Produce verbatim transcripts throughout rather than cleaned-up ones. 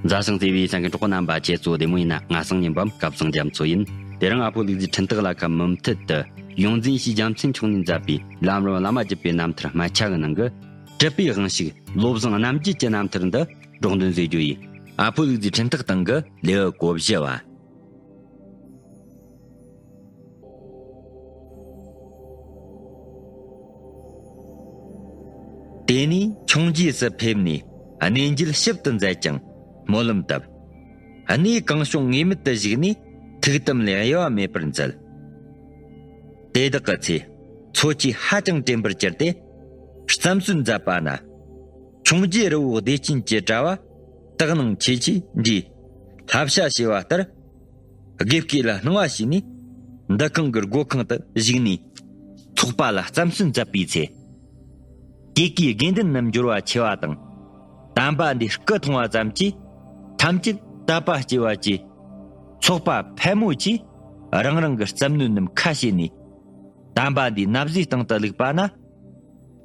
མཛའ་ཞིང་བརྩེ་བའི་གསན་མཁན་གྲོགས་པོ་རྣམ་པ། ཁྱེད་ཚོ་བདེ་མོ་ཡིན་ན། ང་སང་ཉིན་པམ་སྐབས་བཟང་རྒྱ་མཚོ་ཡིན། དེ་རིང་ཨ་ཕོ་ལུག་རྫིའི་འཕྲིན་སྟེགས་ལ་ཁ་མུ་མཐུད་དུ་ཡོངས་འཛིན་ཡེ་ཤེས་རྒྱལ་མཚན་མཆོག་ནས་མཛད་པའི་ལམ་རིམ་བླ་མ་བརྒྱུད་པའི་རྣམ་ཐར་སྨད་ཆ་གི་ནང་གི་གྲུབ་པའི་དབང་ཕྱུག་བློ་བཟང་རྣམ་རྒྱལ་གྱི་རྣམ་ཐར་འདི་སྒྲོག་འདོན་མཛད་རྒྱུ་ཡིན། ཨ་ཕོ་ལུག་རྫིའི་འཕྲིན་སྟེགས་སྟེང་གི་ལེའུ་གོ་བཞི་བ། དེ་ནས་ཆུང་རྗེས་སུ་ཕེབས་ནས་གནས་མཇལ་ཞིབ་ཏུ་མཛད་ཅིང་སྨོན་ལམ་བཏབ། གནས་གང་བྱུང་ངེས་མེད་དུ་བཞུགས་ནས་ཐུགས་དམ་ལས་གཡོ་བ་མེད་པར་མཛད། དེ་དག་གི་ཚེ་འཚོ་བཅུད་ཧ་ཅང་དྲན་པར་གྱུར་ཏེ། བརྩམས་སྲོལ་མཛད་པ་ན། ཆུང་རྗེ་རི་བོ་བདེ་ཆེན་གྱི་གྲྭ་བ་དག་སྣང་ཆེ་ཆེ་འདྲིས་བསླབ་བྱ་བྱས་པ་ལྟར། དགེ་བསྐོས་ལ་སྣང་བ་བྱས་ནས་འདུ་ཁང་གི་སྒོ་ཁང་དུ་བཞུགས་ནས་ཚོགས་པ་ལ་བརྩམས་སྲོལ་མཛད་པའི་ཚེ། དེ་གའི་དགེ་འདུན་རྣམས་འབྱོར་བ་ཆེ་བ་དང་། དམ་པ་འདིའི་སྐུ་མཐོང་བ་ཙམ་གྱིས་ཐམས་ཅད་དད་པ་སྐྱེ་བ་བཅས། ཚོགས་པ་ཕལ་མོ་ཆེས་རང་རང་གི་བརྩམས་སྣོད་རྣམས་ཁ་ཕྱེ་ནས་དམ་པ་འདིའི་ན་བཟའི་སྟེང་དུ་བླུགས་པ་ན།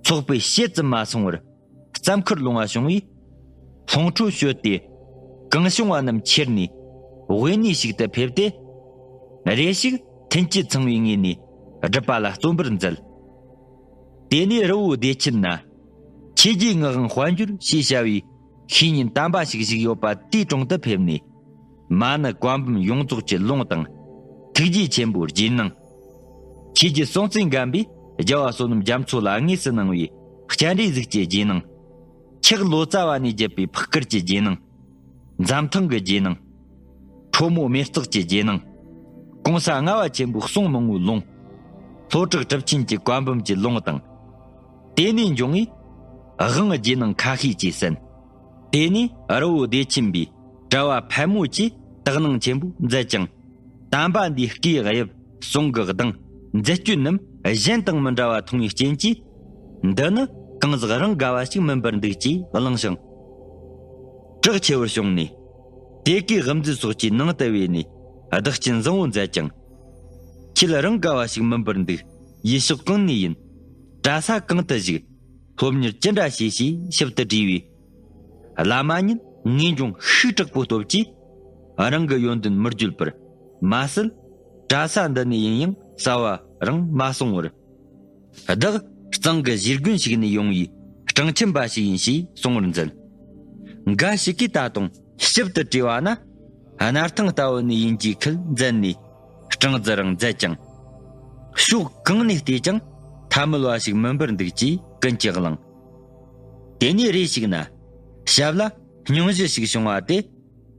ཚོགས་པའི་ཕྱེད་ཙམ་མ་སོང་བར་རྩམ་ཁུར་ལོང་བ་བྱུང་བས། ལྷོང་ཁྲོ་བྱོལ་ཏེ་གང་བྱུང་བ་རྣམས་ཁྱེར་ནས་དབེན་གནས་ཤིག་ཏུ་ཕེབས་ཏེ། རེ་ཞིག་ཐུན་གྱི་ཚང་བའི་ངོས་ནས་སྒྲུབ་པ་ལ་བརྩོན་པར་མཛད། དེ་ནས་རི་བོ་བདེ་ཆེན་ན་ཆོས་རྗེ་ངག་དབང་དཔལ་འབྱོར་ཞེས་བྱ་བའི་བཤེས་གཉེན་དམ་པ་ཞིག་བཞུགས་ཡོད་པ་དེའི་དྲུང་དུ་ཕེབས་ནས། མ་ཎི་བཀའ་འབུམ་ཡོངས་རྫོགས་ཀྱི་ལུང་དང་། ཐུགས་རྗེ་ཆེན་པོའི་རྗེས་གནང་། ཆོས་རྗེ་སྲོང་བཙན་སྒམ་པོས་རྒྱལ་བ་བསོད་ནམས་རྒྱ་མཚོ་ལ་དངོས་སུ་གནང་བའི་སྤྱན་རས་གཟིགས་ཀྱི་རྗེས་གནང་། ཆག་ལོ་ཙཱ་བ་ནས་བརྒྱུད་པའི་ཕག་དཀར་གྱི་རྗེས་གནང་། འཛམ་ཐང་གི་རྗེས་གནང་། ཁྲོ་མོ་མེ་སྟག་གི་རྗེས་གནང་། གོང་ས་ལྔ་བ་ཆེན་པོའི་གསུང་མང་པོའི་ལུང་། ལྷོ་བྲག་གྲུབ་ཆེན་གྱི་བཀའ་འབུམ་གྱི་ལུང་དང་། དེ་ནས་འབྱུང་བའི་དབང་རྗེས་གནང་ཁ་ཤས་ཀྱིས་གསན། དེ་ནས་རི་བོ་བདེ་ཆེན་པའི་གྲྭ་བ་ཕལ་མོ་ཆེས་དག་སྣང་ཆེན་པོ་མཛད་ཅིང་། དམ་པ་འདིའི་སྐུའི་དབྱིབས་གསུང་གི་གདངས་མཛད་སྤྱོད་རྣམས་གཞན་དང་མི་འདྲ་བ་མཐོང་བའི་རྐྱེན་གྱིས། འདི་ནི་གང་ཟག་རང་དགའ་བ་ཞིག་མིན་པར་འདུག་ཅེས་གླེང་ཞིང་། གྲགས་ཆེ་བར་བྱུང་ནས། དེ་གའི་དབུ་མཛད་སོགས་ཀྱིས་ནང་དུ་བོས་ནས་བདག་རྐྱེན་བཟང་བོ་མཛད་ཅིང་། ཁྱེད་རང་དགའ་བ་ཞིག་མིན་པར་འདུག་ཡུལ་ཕྱོགས་གང་ནས་ཡིན། གྲྭ་ས་གང་དུ་བཞུགས། སློབ་གཉེར་ཅི་འདྲ་བྱས་ཞེས་ཞིབ་ཏུ་དྲིས་པས། བླ་མ་ཉིད་ངེས་འབྱུང་ཤུགས་དྲག་པོའི་སྟོབས་ཀྱིས། རང་གི་ཡོན་ཏན་མི་བརྗོད་པར་མ་ཟད། གྲྭ་ས་འདི་ནས་ཡིན་ཡང་གསལ་བ་རང་མ་སོང་བར། བདག་གཙང་གི་གཞིས་དགོན་ཞིག་ནས་ཡོང་བའི་སྤྲང་ཁྱིམ་པ་ཞིག་ཡིན་ཞེས་གསུང་བར་མཛད། འགའ་ཞིག་གིས་ད་དུང་ཞིབ་ཏུ་དྲིས་པ་ན། སྣར་ཐང་ལྟ་བུ་ནས་ཡིན་གྱིས་ཁུལ་མཛད་ནས་སྤྲང་རྫི་རང་མཛད་ཅིང་། ཕྱོགས་གང་ནས་བལྟས་ཀྱང་ཐ་མལ་བ་ཞིག་མིན་པར་འདུག་ཅེས་ཀུན་གྱིས་གླེང་། དེ་ནས་རེ་ཞིག་ན་ཞབས་ལ་སྙུང་གཞི་ཞིག་བྱུང་བ་དེ།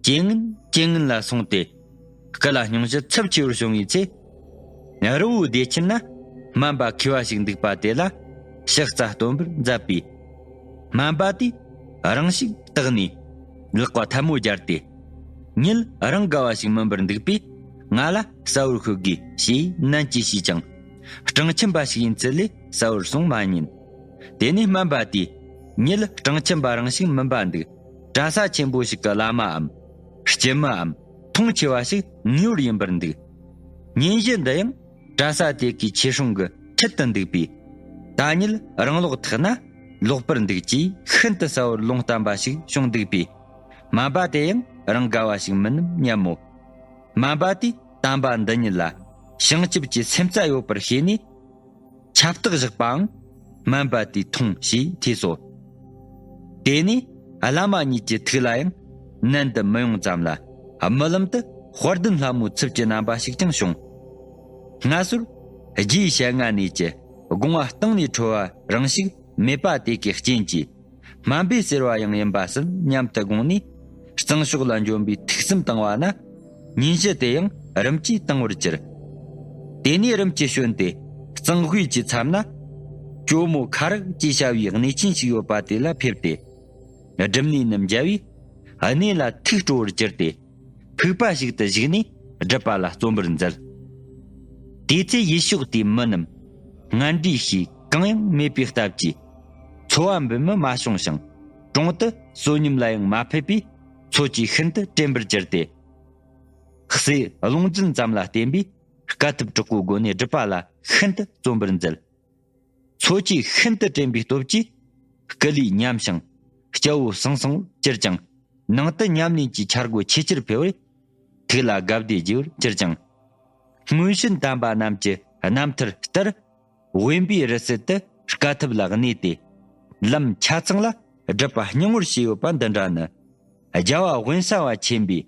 ཇེ་ངན་ཇེ་ངན་ལ་སོང་སྟེ། སྐུ་ལ་སྙུང་གཞི་ཚབས་ཆེ་བར་བྱུང་བའི་ཚེ། རི་བོ་བདེ་ཆེན་ན་སྨན་པ་མཁས་པ་ཞིག་འདུག་པ་དེ་ལ་ཕྱག་རྩ་སྟོན་པར་མཛད་པས། སྨན་པ་དེས་རང་ཤུགས་བརྟགས་ནས་ལག་པ་ཐལ་མོ་སྦྱར་ཏེ། ཉིད་རང་དགའ་བ་ཞིག་མིན་པར་འདུག་པས། ང་ལ་གསལ་བོར་ཤོད་དགོས་ཞེས་ནན་གྱིས་ཞུས་ཀྱང་། སྤྲང་ཁྱིམ་པ་ཞིག་ཡིན་ཚུལ་ལས་གསལ་བོར་གསུང་མ་ཉན། དེ་ནས་སྨན་པ་དེས་ཉིད་སྤྲང་ཁྱིམ་པ་རང་ཞིག་མིན་པ་འདུག་གྲྭ་ས་ཆེན་པོ་ཞིག་གི་བླ་མའམ། སྐྱེས་མའམ། མཐོང་ཆེ་བ་ཞིག་ངེས་པར་ཡིན་པར་འདུག་ཉིན་བཞི་འདི་ཡང་གྲྭ་ས་དེ་གའི་ཆོས་སྲུང་གི་ཁྲིད་དུ་འདུག་པས། ད་ཉིད་རང་ལོག་ཐག་ན་ལོག་པར་འདུག་ཅེས་ཤིན་ཏུ་གསལ་བོར་ལུང་བསྟན་པ་ཞིག་བྱུང་འདུག་པས། སྨན་པ་དེ་ཡང་རང་དགའ་བ་ཞིག་མིན་ནམ་སྙམ་མོ། སྨན་པ་དེས་དམ་པ་འདི་ཉིད་ལ་བྱང་ཆུབ་ཀྱི་སེམས་རྩ་ཡོད་པར་ཤེས་ནས། ཁྱབ་བརྡལ་བཞག་པའང་སྨན་པ་དེས་མཐོང་ཞེས་ཐོས་སོ། དེ་ནས་བླ་མ་ཉིད་ཀྱི་ཐུགས་ལ་ཡང་ནན་དུ་མི་ཡོང་ཙམ་ལ། རྨི་ལམ་དུ་དཔལ་ལྡན་ལྷ་མོའི་ཚབ་ཀྱི་རྣམ་པ་ཞིག་ཀྱང་བྱུང་། སྔ་སོར་རྗེའི་ཞལ་སྔ་ནས་ཀྱི་དགོངས་པ་གཏིང་ནས་འཁྲོལ་བ་རང་ཞིག་མེད་པ་དེ་གའི་རྐྱེན་གྱིས། སྨན་པས་ཟེར་བ་ཡང་ཡིན་པ་སྲིད་སྙམ་དུ་དགོངས་ནས། གཙང་ཕྱོགས་ལ་འབྱོན་པའི་ཐུགས་བསམ་བཏང་བ་ན། ཉིན་བཞི་དེ་ཡང་རིམ་གྱིས་བཏང་བར་གྱུར། དེ་ནས་རིམ་གྱིས་བྱོན་ཏེ། གཙང་དབུས་ཀྱི་མཚམས་ན། ཇོ་མོ་ཁ་རག་ཅེས་བྱ་བའི་གནས་ཆེན་ཞིག་ཡོད་པ་དེ་ལ་ཕེབས་ཏེ། སྒྲུབ་གནས་རྣམས་མཇལ་བས། གནས་ལ་ཐུགས་སྤྲོ་བར་གྱུར་ཏེ། ཕུག་པ་ཞིག་ཏུ་བཞུགས་ནས་སྒྲུབ་པ་ལ་བརྩོན་པར་མཛད། དེའི་ཚེ་ཡུལ་ཕྱོགས་དེའི་མི་རྣམས་ངན་འགྲོའི་ཤས་གང་ཡང་མེད་པའི་སྟབས་ཀྱིས། འཚོ་བ་འབད་མི་མ་བྱུང་ཞིང་། གྲོང་དུ་བསོད་སྙོམས་ལ་ཡང་མ་ཕེབས་པས། འཚོ་བཅུད་ཤིན་ཏུ་དྲན་པར་གྱུར་ཏེ། གསེར་རླུང་རྫུན་ཙམ་ལ་བརྟེན་པའི་དཀའ་ཐུབ་དྲག་པོའི་སྒོ་ནས་སྒྲུབ་པ་ལ་ཤིན་ཏུ་བརྩོན་པར་མཛད། འཚོ་བཅུད་ཤིན་ཏུ་དྲན་པའི་སྟོབས་ཀྱིས་སྐུ་ལུས་ཉམས་ཤིང་སྐྱ་བོ་ཟང་ཟིང་བོར་གྱུར་ཀྱང་ ནང་དུ་ཉམས་ལེན་གྱི་འཆར་སྒོ་ཆེས་ཆེར་འཕེལ་བར་ཐུགས་ལ་དགའ་བདེ་རྒྱས་པར་གྱུར་ཅིང་། སྔོན་བྱོན་དམ་པ་རྣམས་ཀྱི་རྣམ་ཐར་ལྟར། དབེན་པའི་རི་སུལ་དུ་དཀའ་ཐུབ་ལ་གནས་ཏེ། ལམ་ཆ་ཚང་ལ་སྒྲུབ་པ་སྙིང་བོར་བྱས་ཡོད་པ་འདི་འདྲ་ནི། རྒྱལ་བ་དབེན་ས་བ་ཆེན་པོའི་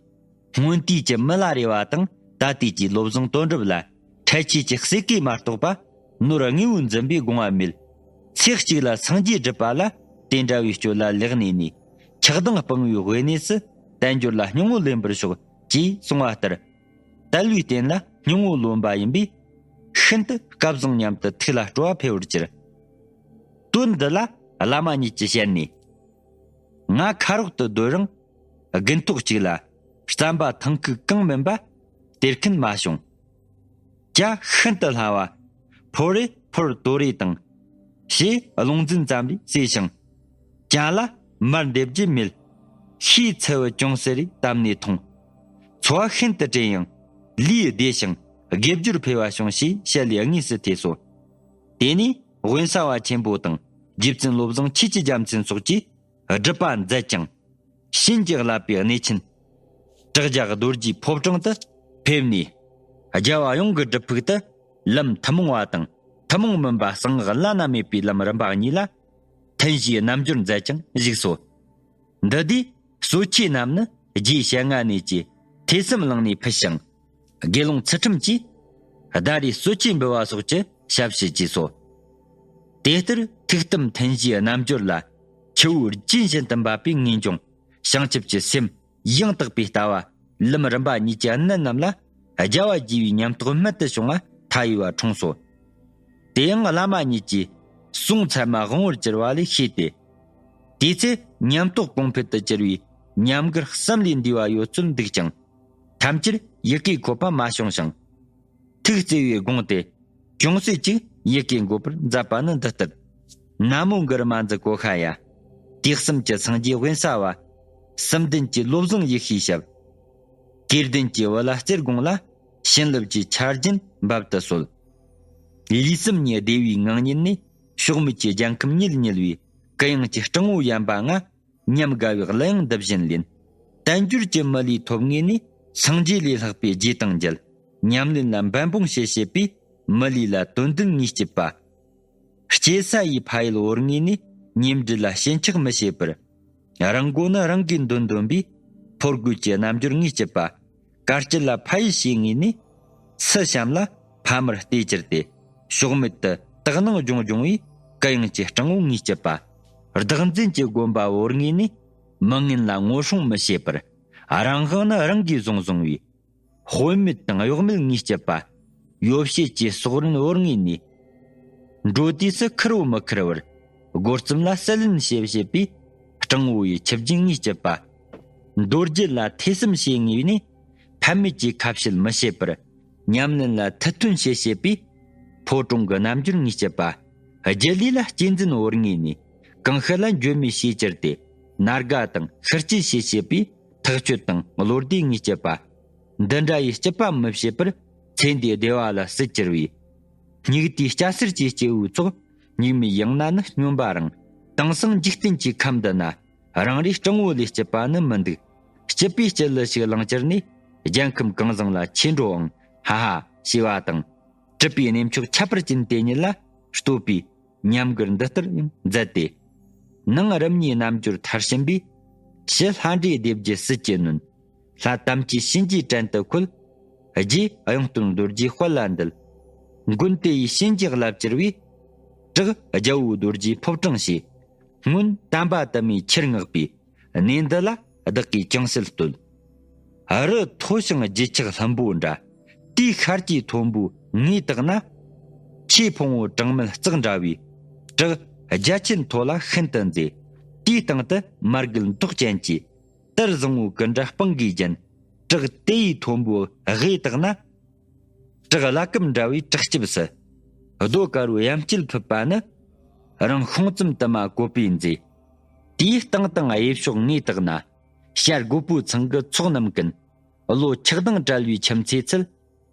སྔོན་དུས་ཀྱི་མི་ལ་རས་པ་དང་ད་ལྟའི་ཀྱི་བློ་བཟང་དོན་གྲུབ་ལ་འཕྲལ་ཆེ་ཀྱི་ཟེར་གི་མ་གཏོགས་པ་ནོར་དངོས་པོ་འཛིན་པའི་དགོངས་པ་མེད། ཚེ་གཅིག་ལ་སངས་རྒྱས་སྒྲུབ་པ་ལ་དེ་འདྲ་བའི་སྤྱོད་ལ་ལེགས་གནས་ནས་ཆགས་སྡང་སྤངས་པའི་དབེན་གནས་སུ་དལ་འབྱོར་ལ་སྙིང་པོ་ལེན་པར་ཤོག་ཅེས་གསུངས་པ་ལྟར། དལ་བའི་རྟེན་ལ་སྙིང་པོ་ལོན་པ་ཡིན་པས། ཤིན་ཏུ་སྐལ་བཟང་སྙམ་དུ་ཐུགས་ལ་སྤྲོ་བ་འཕེལ་བར་གྱུར། དོན་འདི་ལ་བླ་མ་ཉིད་ཀྱི་ཞལ་ནས། ང་ཁ་རོག་ཏུ་སྡོད་རིང་། དགུན་ཐོག་གཅིག་ལ་རྩམ་པ་ཐང་ཁུག་གང་མིན་པ་སྟེར་མཁན་མ་བྱུང་། ཇ་ཤིན་ཏུ་སླ་བ། ཕོར་རེ་ཕོར་དོ་རེ་དང་། ཞེས་རླུང་འཛིན་ཙམ་ལས་ཟོས་ཤིང་། ཅང་ལ་མར་འདེབས་རྒྱུ་མེད། ཤས་ཚལ་བུ་ཅུང་ཟད་རེ་བཏབ་ནས་འཐུང་། འཚོ་བ་ཤིན་ཏུ་བྲེལ་ཡང་ལུས་བདེ་ཞིང་དགེ་སྦྱོར་འཕེལ་བ་བྱུང་ཞེས་ཞལ་ལས་དངོས་སུ་ཐོས་སོ། དེ་ནས་དབེན་ས་བ་ཆེན་པོ་དང་རྗེ་བཙུན་བློ་བཟང་ཆོས་ཀྱི་རྒྱལ་མཚན་སོགས་ཀྱིས་སྒྲུབ་པ་མཛད་ཅིང་། བྱིན་གྱིས་བརླབས་པའི་གནས་ཆེན། བྲག་རྒྱ་རྡོ་རྗེའི་ཕོ་བྲང་དུ་ཕེབས་ནས། རྒྱལ་བ་ཡོངས་ཀྱི་སྒྲུབ་ཕུག་ཏུ་ལམ་ཐུན་མོང་བ་དང་ཐུན་མོང་མིན་པ་གསང་སྔགས་བླ་ན་མེད་པའི་ལམ་རིམ་པ་གཉིས་ལ་ཐུན་བཞིའི་རྣལ་འབྱོར་མཛད་ཅིང་བཞུགས་སོ། འདི་དུས་གསོ་ཆས་རྣམས་ནི་རྗེའི་ཞལ་སྔ་ནས་ཀྱི་ཐོས་བསམ་གླིང་ནས་ཕུལ་ཞིང་། དགེ་སློང་ཚུལ་ཁྲིམས་ཀྱིས་ཟླ་རེའི་གསོ་ཆས་འབུལ་བ་སོགས་ཀྱི་ཞབས་ཞུ་བྱས་སོ། དེ་ལྟར་ཐུགས་དམ་ཐུན་བཞིའི་རྣལ་འབྱོར་ལ་ཆུ་བོ་རྒྱུན་བཞིན་དུ་འབབ་པའི་ངེས་འབྱུང་བྱང་ཆུབ་ཀྱི་སེམས་ཡང་དག་པའི་ལྟ་བ་ལམ་རིམ་པ་གཉིས་ཀྱི་གནད་རྣམས་ལ་རྒྱལ་བ་དགྱེས་པའི་ཉམས་རྟོགས་རྨད་དུ་བྱུང་བ་མཐའ་ཡས་པ་འཁྲུངས་སོ། དེ་ཡང་བླ་མ་ཉིད་ཀྱིས་གསུང་ཚད་མ་དབང་པོར་གྱུར་པ་ལས་ཤེས་ཏེ། དེའི་ཚེ་ཉམས་རྟོགས་གོང་འཕེལ་དུ་གྱུར་པའི་ཉམས་མགུར་བསམ་ལས་འདས་པ་ཡོད་ཚུལ་འདུག་ཀྱང་། ཐམས་ཅད་ཡི་གེ་འཁོད་པ་མ་བྱུང་ཞིང་། ཐུགས་བརྩེ་བས་དགོངས་ཏེ་ཅུང་ཟད་ཅིག་ཡི་གེ་འགོད་པར་མཛད་པ་ནི་འདི་ལྟར། ན་མོ་གུ་རུ་མ་འཛི་ཀོ་ཤ་ཡ། དུས་གསུམ་གྱི་སངས་རྒྱས་དབེན་ས་བ། གསུམ་ལྡན་གྱི་བློ་བཟང་ཡེ་ཤེས་ཞབས། དགེ་ལྡན་གྱི་བུ་ལ་བརྩེར་དགོངས་ལ། བྱིན་རླབས་ཀྱི་ཆར་རྒྱུན་འབབ་ཏུ་གསོལ། ལུས་གསུམ་གཉིས་བདེ་བའི་ངང་ཉིད་ནས། ཕྱོགས་མེད་ཀྱི་རྒྱལ་ཁམས་ཉིལ་ཉིལ་བའི། གུ་ཡངས་ཀྱི་སྤྲང་བོ་ཡན་པ་ང་། ཉམས་དགའ་བའི་གླུ་དབྱངས་འདི་བཞིན་ལེན། དལ་འབྱོར་གྱི་མི་ལུས་ཐོབ་ངེས་ནས། སངས་རྒྱས་ལས་ལྷག་པའི་རྗེས་དང་མཇལ། ཉམས་ལེན་ལ་འབད་འབུངས་བྱེད་བྱེད་པའི། མི་ལུས་ལ་དོན་ལྡན་ངེས་སྐྱིད་པ། སྐྱེ་ས་ཡི་ཕ་ཡུལ་བོར་ངེས་ནས། ཉེ་འབྲེལ་ལ་ཞེན་ཆགས་མི་བྱེད་པར། རང་མགོ་ནི་རང་གིས་འདོན་འདོན་པའི། ཕོ་རྒོད་ཀྱི་རྣལ་འབྱོར་ངེས་སྐྱིད་པ། དཀའ་སྤྱད་ལ་ཕ་ཡུལ་བྱེད་ངེས་ནས། ཚུལ་བྱམས་ལ་ཕ་མར་གཏད་གྱུར་ཏེ། ཕྱོགས་མེད་དུ་དག་སྣང་ལྗོང་ལྗོང་བའི། གུ་ཡངས་ཀྱི་སྤྲང་བོ་ངེས་སྐྱིད་པ། བདག་འཛིན་གྱི་སྒོམ་པ་བོར་ངེས་ནས། མི་ངན་ལ་ངོ་སྲུང་མི་བྱེད་པར། རང་དབང་ནི་རང་གིས་བཟུང་བཟུང་བའི། དཔེ་མེད་དང་གཡོག་མེད་ངེས་སྐྱིད་པ། ཡོ་བྱད་ཀྱི་སྲོག་རིན་བོར་ངེས་ནས། འགྲོ་དུས་སུ་ཁུར་བོ་མི་ཁུར་བར། སྒོ་རྩོམ་ལ་སྲེད་ལེན་བྱེད་བྱེད་པའི། སྤྲང་བོ་ཡི་ཆུ་རྒྱུན་ངེས་སྐྱིད་པ། མདོ་རྒྱུད་ལ་ཐོས་བསམ་བྱེད་ངེས་ནས། ཕན་མེད་ཀྱི་ཁ་བཤད་མི་བྱེད་པར། ཉམས་ལེན་ལ་ཐུགས་མཐུན་བྱེད་བྱེད་པའི། ཕོ་བྲང་གི་རྣལ་འབྱོར་ངེས་སྐྱིད་པ། རྒྱུ་ལས་ལ་གཅེས་འཛིན་བོར་ངེས་ནས། གང་ཤེས་ལ་འགྱོད་མེད་ཤས་གྱུར་ཏེ། ན་རྒ་དང་ཤི་སྐྱེ་བྱེད་བྱེད་པའི། ཐག་ཆོད་དང་བློ་བདེ་ངེས་སྐྱིད་པ། འདི་འདྲ་ཡི་སྐྱིད་པ་མི་བྱེད་པར། ཚེ་འདིའི་བདེ་བ་ལ་ཟད་གྱུར་བའི། སྙིགས་དུས་སྐྱ་སེར་གྱི་སྐྱེ་བོའི་ཚོགས། སྙིགས་མའི་ཡང་ན་ནི་སྨྱོན་པ་རང་། དེང་སང་འཇིག་རྟེན་གྱི་ཁམས་འདི་ན། རང་རེའི་སྤྲང་བོ་ལས་སྐྱིད་པ་ནི་མི་འདུག་སྐྱིད་པའི་དཀྱིལ་ལ་ཞིག་ལང་གྱུར་ནས། རྒྱལ་ཁམས་གང་བཟང་ལ་ཆས་འགྲོ་ཨང་། ཧ་ཧ། ཞེས་པ་དང་། གྲུབ་པའི་གནས་མཆོག་ཁྱད་པར་ཅན་དེ་ཉིད་ལ་བསྟོད་པའི། ཉམས་མགུར་འདི་ལྟར་ཡང་མཛད་དེ། ནང་རིམ་གཉིས་རྣལ་འབྱོར་མཐར་ཕྱིན་པའི། ཕྱི་ལྷ་འདྲེའི་སྡེ་བརྒྱད་སྲིད་ཀྱི་གནོན། ལྷ་དམ་ཅན་གཤིན་རྗེའི་བྲན་དུ་འཁོལ། རྗེ་གཡུང་སྟོན་རྡོ་རྗེའི་དཔལ་ལ་འདུད། མགོན་དེ་ཡི་གཤིན་རྗེའི་རླབས་གྱུར་པའི། བྲག་རྒྱལ་པོ་རྡོ་རྗེའི་ཕོ་བྲང་ཞེས། སྔོན་དམ་པ་དུ་མའི་ཆེར་བསྔགས་པའི། གནས་འདི་ལ་བདག་གིས་ཅུང་ཟད་བསྟོད། རི་མཐོ་ཞིང་རྒྱུད་ཆགས་ལྷུན་པོ་འདྲ། དེའི་ཤར་གྱི་མཐོན་པོའི་ངོས་དག་ན། ཆེས་ཕུང་པོ་གྲངས་མེད་གཙིགས་འདྲ་བའི། བྲག་རྒྱ་ཆེན་མཐོ་ལ་ཤིན་ཏུ་མཛེས། དེའི་སྟེང་དུ་མར་གད་མདོག་ཅན་གྱི། གཏེར་བཟང་པོའི་སྐུ་འདྲ་སྤང་གིས་བརྒྱན། བྲག་དེ་ཡི་མཐོན་པོའི་དབུས་དག་ན། བྲག་གླ་སྐམ་འདྲ་བའི་བྲག་སྐྱིབས་སུ། རྡོ་དཀར་པོའི་ཡམ་སྐྱིད་ཕུབ་པ་ནི། རང་ཤོང་ཙམ་དུ་མ་བཀོད་པའི་མཛེས། དེའི་སྟེང་དང་གཡས་ཕྱོགས་ངོས་དག་ན། བྱ་རྒོད་པོའི་ཚང་གི་ཚོགས་རྣམས་ཀུན། བློ་ཆགས་སྡང་བྲལ་བའི་ཁྱིམ་མཚེས་ཚུལ།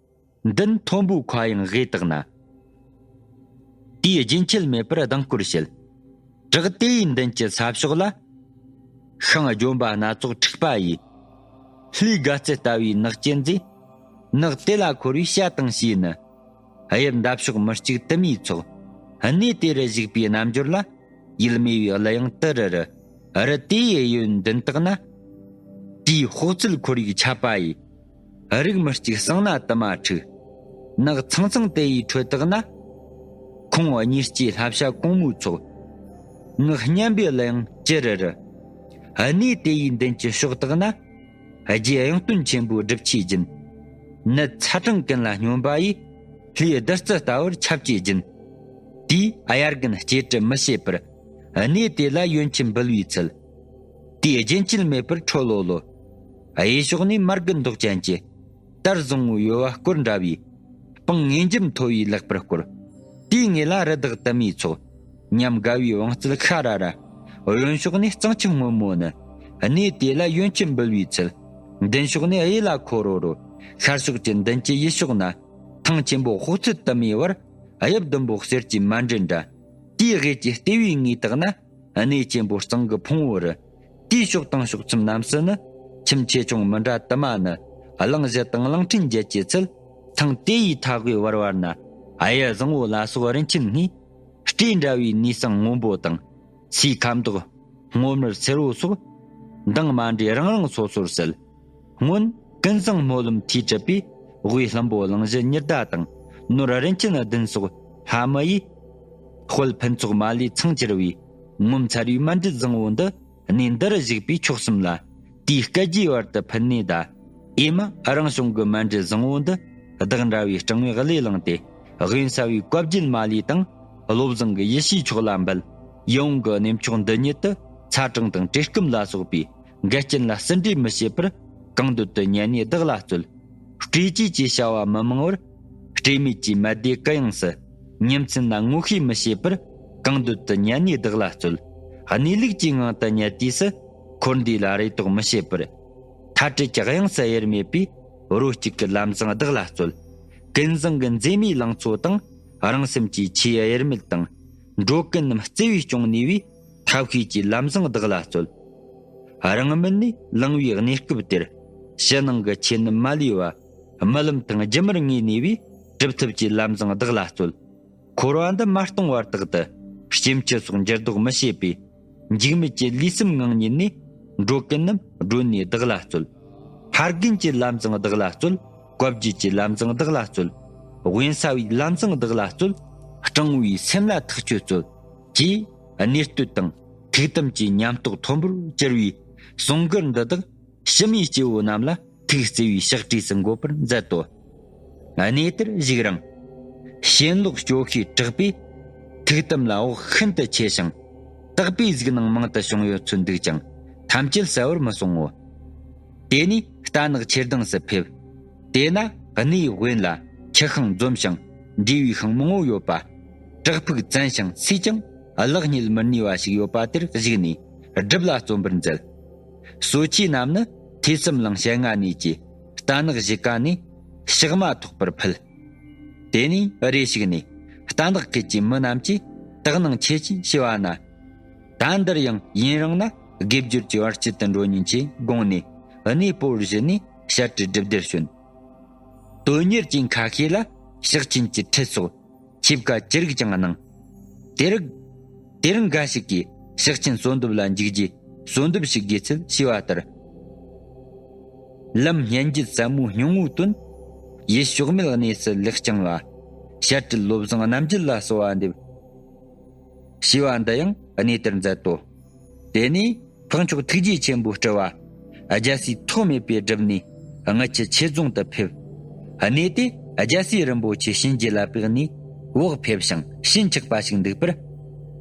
མདུན་མཐོན་པོའི་མཁའ་དབྱིངས་དབུས་དག་ན། དེའི་རྒྱུན་ཆད་མེད་པར་གདངས་སྐོར་བྱེད། བྲག་དེ་ཡི་མདུན་གྱི་ས་ཕྱོགས་ལ། ཤིང་ལྗོན་པ་སྣ་ཚོགས་འཁྲིགས་པ་ཡིས། ལྷའི་དགའ་སྩལ་ལྟ་བུའི་ནགས་སྐྱེད་མཛེས། ནགས་དེ་ལ་འཁོར་བའི་བྱ་དང་བྱིའུ་ནི། གཡབ་འདབ་གཤོག་མི་གཅིག་དུ་མའི་ཚོགས། གནས་དེ་རུ་བཞུགས་པའི་རྣལ་འབྱོར་ལ། ཡིད་སྨྲས་པའི་གླུ་དབྱངས་དུ་རུ་རུ། རི་དེའི་གཡས་གཡོན་མདུན་དག་ན། དེའི་དཔོག་ཚུལ་ཁོར་ཡུག་ཁྱབ་པ་ཡིས། རིགས་མི་གཅིག་གསང་སྣ་དུ་མ་འཁྲིགས། ནགས་ཚང་ཚང་དེ་ཡི་ཁྲོད་དག་ན། ཁོང་གཉིས་སྐྱེས་ལྷ་བྱ་གོང་མོའི་ཚོགས། ངག་སྙན་པའི་གླུ་དབྱངས་ཅི་རུ་རུ། གནས་དེ་ཡི་མདུན་གྱི་ཕྱོགས་དག་ན། རྗེ་གཡུང་སྟོན་ཆེན་པོའི་སྒྲུབ་ཆེན་རྒྱུན། ནད་ཚ་གྲང་ཀུན་ལ་སྙོམས་པ་ཡིས། ལྷའི་བདུད་རྩི་ལྟ་བུར་ཁྱབ་ཀྱི་རྒྱུན། དེས་དབྱར་དགུན་གཅེས་སྤྲས་མི་བྱེད་པར། གནས་དེ་ལ་ཡོན་ཆབ་འབུལ་བའི་ཚུལ། དེའི་རྒྱུན་ཆད་མེད་པར་འཕྲོ་ལོ་ལོ། གཡས་ཕྱོགས་ནས་མར་གི་མདོག་ཅན་གྱི། དར་བཟང་བོའི་ཡོལ་བ་སྐོར་འདྲ་བའི། སྤང་ངེས་འཇམ་མཐོ་བའི་ལེགས་པར་བསྐོར། དེའི་ངོས་ལ་རི་དྭགས་དུ་མའི་ཚོགས། ཉམས་དགའ་བའི་བང་རྩལ་ཤ་ར་ར། གཡོན་ཕྱོགས་ནས་གཙང་ཆུ་སྔོན་མོ་ནི། གནས་དེ་ལ་ཡོན་ཆབ་འབུལ་བའི་ཚུལ། མདུན་ཕྱོགས་ནས་གཡས་ལ་འཁོར་རོ་རོ། ཤར་ཕྱོགས་ཀྱི་མདུན་གྱི་གཡས་ཕྱོགས་ན། ཐང་ཆེན་པོ་དཔོག་ཚུལ་དུ་མའི་བར། གཡབ་ཟླུམ་པོ་གསེར་གྱི་མཎྜལ་འདྲ། དེའི་དབུས་ཀྱི་ལྟེ་བའི་ངོས་དག་ན། གནས་ཆེན་པོ་གཙང་གི་ཕུང་བོ་རུ། དེའི་ཕྱོགས་དང་ཕྱོགས་མཚམས་རྣམས་སུ་ནི། ཁྱིམ་ཆེ་ཆུང་མི་འདྲ་དུ་མ་ནི། གླིང་བཞི་དང་གླིང་ཕྲན་བརྒྱད་ཀྱི་ཚུལ། ཐང་དེ་ཡི་མཐའ་དབུས་བར་བར་ན། གཡུ་བཟང་བོ་ལ་སོགས་རིན་ཆེན་སྣའི། སྤྲེའུ་འདྲ་བའི་ནུས་བསང་སྔོན་པོ་དང་། སའི་ཁ་མདོག་སྔོ་དམར་སེར་པོ་སོགས། མདངས་མ་འདྲེས་རང་རང་སོ་སོར་གསལ། སྔོན་ཀུན་བཟང་སྨོན་ལམ་མཐུས་གྲུབ་པའི། དབུས་ལྷུན་པོ་གླིང་བཞི་ཉི་ཟླ་དང་། ནོར་རིན་ཆེན་བདུན་སོགས་ལྷ་མི་ཡིས། དཔལ་ཕུན་ཚོགས་མ་ལུས་ཚང་གྱུར་བའི། ངོ་མཚར་བའི་མཎྜལ་བཟང་བོ་འདི། གནས་འདི་རུ་བཞུགས་པའི་མཆོག་གསུམ་ལ། དེའི་སྐད་ཀྱི་བར་དུ་ཕུལ་ནས་གདའ། ཨེ་མ་རང་བྱུང་གི་མཎྜལ་བཟང་བོ་འདི། བདག་འདྲ་བའི་སྤྲང་བའི་གླུས་བླངས་ཏེ། དབེན་ས་བའི་བཀའ་བརྒྱུད་མ་ལུས་དང་། བློ་བཟང་གི་ཡེ་ཤེས་མཆོག་ལ་འབུལ། ཡིད་འོང་གི་གནས་མཆོག་འདི་ཉིད་དུ། ཚ་གྲང་དང་བཀྲེས་སྐོམ་ལ་སོགས་པའི། འགལ་རྐྱེན་ལ་བརྩོན་འགྲུས་མི་བྱེད་པར། གང་འདོད་དུ་ཉལ་ནས་བདག་ལ་སྩོལ། སྤྲོས་བཅས་ཀྱི་བྱ་བ་མི་མང་བར། སྤྲོས་མེད་ཀྱི་མལ་སྡེ་གུ་ཡངས་སུ། ཉིན་མཚན་ལ་ངོ་ཤེས་མི་བྱེད་པར། གང་འདོད་དུ་ཉལ་ནས་བདག་ལ་སྩོལ། གནས་ལུགས་ཀྱི་ངང་དུ་ཉལ་དུས་སུ། འཁོར་འདས་ལ་རེ་དོགས་མི་བྱེད་པར། མཐའ་བྲལ་གྱི་དབྱིངས་སུ་དབྱེར་མེད་པའི། རོ་གཅིག་གི་ལམ་བཟང་བདག་ལ་སྩོལ། ཀུན་བཟང་གི་མཛེས་མའི་ལང་ཚོ་དང་། རང་སེམས་ཀྱི་ཆོས་དབྱེར་མེད་དང་། འགྲོ་ཀུན་རྣམས་བརྩེ་བས་སྐྱོང་ནུས་པའི། ཐབས་ཤེས་ཀྱི་ལམ་བཟང་བདག་ལ་སྩོལ། རང་མིན་ནས་ལང་བའི་གནས་སྐབས་དེར། ཕྱི་ནང་གི་ཆོས་རྣམས་མ་ལུས་པ། རྨི་ལམ་དང་སྒྱུ་མར་ངེས་ནུས་པའི། གྲུབ་ཐོབ་ཀྱི་ལམ་བཟང་བདག་ལ་སྩོལ། འཁོར་བ་འདི་མ་སྟོངས་བར་དག་ཏུ། སྐྱེ་འཆི་སོགས་འགྱུར་ལྡོག་མི་བྱེད་པའི། འཇིགས་མེད་ཀྱི་ལུས་སེམས་ངང་ཉིད་ནས། འགྲོ་ཀུན་རྣམས་སྒྲོལ་ནས་བདག་ལ་སྩོལ། ཕ་རྒན་གྱི་ལམ་བཟང་བདག་ལ་སྩོལ། བཀའ་བརྒྱུད་ཀྱི་ལམ་བཟང་བདག་ལ་སྩོལ། དབེན་ས་བའི་ལམ་བཟང་བདག་ལ་སྩོལ། སྤྲང་བོའི་སེམས་ལ་ཐག་ཆོད་སྩོལ། ཅེས་གནས་བསྟོད་དང་ཐུགས་དམ་གྱི་ཉམས་རྟོགས་མཐོན་པོར་གྱུར་བའི་གསུང་མགུར་འདི་དག་ཕྱི་མའི་སྐྱེ་བོ་རྣམས་ལ་ཐུགས་བརྩེ་བའི་ཕྱག་བྲིས་སུ་འགོད་པར་མཛད་དོ། གནས་དེར་བཞུགས་རིང་། ཞེན་ལོག་སྐྱོ་ཤས་དྲག་པས། ཐུགས་དམ་ལ་བག་ཤིན་ཏུ་ཆེ་ཞིང་། དག་པའི་གཟུགས་སྣང་མང་དུ་བྱུང་ཡོད་ཚུལ་འདུག་ཀྱང་ཐམས་ཅད་གསལ་བར་མི་གསུང་ངོ་། དེ་ནས་རྟ་ནག་ཆོས་སྡིངས་སུ་ཕེབས། དེ་ན་གནས་དབེན་ལ་ཆུ་ཤིང་འཛོམས་ཤིང་འབྲས་བུའི་ཤིང་མང་བོ་ཡོད་པ། བྲག་ཕུག་བཙན་ཞིང་སུས་ཀྱང་གླགས་རྙེད་མི་ནུས་པ་ཞིག་ཡོད་པ་དེར་བཞུགས་ནས་སྒྲུབ་ལ་བརྩོན་པར་མཛད། གསོ་ཆས་རྣམས་ནི་ཐོས་བསམ་གླིང་ཞལ་སྔ་ནས་ཀྱི་རྟ་ནག་གཞིས་ཀ་ནས་ཕྱག་མ་ཐོགས་པར་ཕུལ། དེ་ནས་རེ་ཞིག་ནས་རྟ་ནག་ཁུལ་གྱི་མི་རྣམས་ཀྱིས་དག་སྣང་ཆེ་ཆེ་བྱས་པ་ན། ད་འདིར་ཡང་ཡུན་རིང་ན་དགེ་སྦྱོར་གྱི་བར་ཆད་དུ་འགྲོ་ཉེན་ཆེ་དགོངས་ནས་གནས་སྤོ་བར་གཞི་ནས་ཞལ་བྲིས་སྒྲུབ་སྡེར་བྱོན། དོན་གཉེར་ཅན་ཁ་ཤས་ལ་ཕྱག་ཆེན་གྱི་ཁྲིད་སོགས་ཆིབས་ཁ་ཅི་རིགས་ཀྱང་གནང་། དེ་རིང་དེ་རིང་འགའ་ཞིག་གིས་ཕྱག་ཆེན་གསོལ་འདེབས་ལ་འཇུག་རྒྱུའི་གསོལ་འདེབས་ཤིག་དགོས་ཚུལ་ཞུས་པ་ལྟར། ལམ་སྙན་བརྒྱུད་ཟབ་མོའི་སྙིང་པོའི་དོན། ཡུལ་ཕྱོགས་མེད་གནས་སུ་ལེགས་བསྐྱངས་ལ། བཤད་སྤྲུལ་བློ་བཟང་རྣམ་འབྱེད་ལ་གསོལ་བ་འདེབས། ཞེས་པ་འདི་ཡང་གནས་དེར་མཛད་དོ། དེ་ནས་འཕགས་མཆོག་ཐུགས་རྗེ་ཆེན་པོའི་སྤྲུལ་བ། རྒྱལ་སྲས་ཐོགས་མེད་པས་བསྒྲུབས་ནས་རྔུལ་ཆུ་ཆོས་རྫོང་དུ་ཕེབས། གནས་དེ་རྒྱལ་སྲས་རིན་པོ་ཆེ་གཤིན་རྗེ་ལ་དཔག་ནས་བག་ཕེབས་ཤིང་ཞེན་ཆགས་པ་ཞིག་འདུག་པར།